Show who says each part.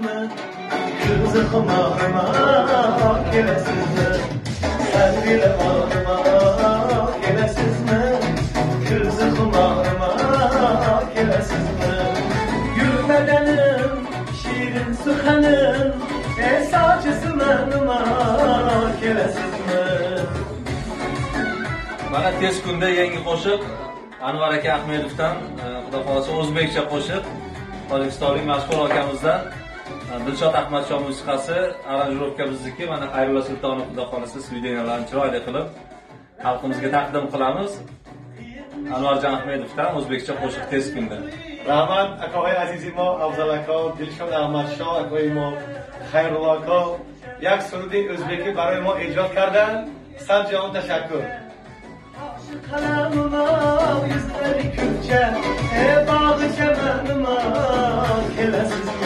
Speaker 1: Kelasizmi? Ko'zi xumorima kelasizmi? Sarvili orima kelasizmi? Ko'zi xumorima kelasizmi? Gul badanim, shirin suxanim, sochi sumanima kelasizmi?
Speaker 2: Mana tez kunda yangi qo'shiq Anvar aka Ahmedovdan, xudo xohlasa o'zbekcha qo'shiq, tojikistonlik mashhur akamizdan, Dilshod Ahmadsho musiqasi, aranjirovka bizniki. Mana Xayrullo Sultonov xudo xohlasa svideniyalarni chiroyli qilib xalqimizga taqdim qilamiz. Anvarjon Ahmedovdan o'zbekcha qo'shiq tez kunda.
Speaker 3: Rahmat akahoy azizi mo, Afzal aka, Dilshod Ahmadsho akoy mo, Xayrullo aka як суруди o'zbeki барои мо эҷод кардан. Сад ҷаҳон tashakkur.
Speaker 1: Qalamima yuzlari kulcha, bog'i chamanima kelasizmi?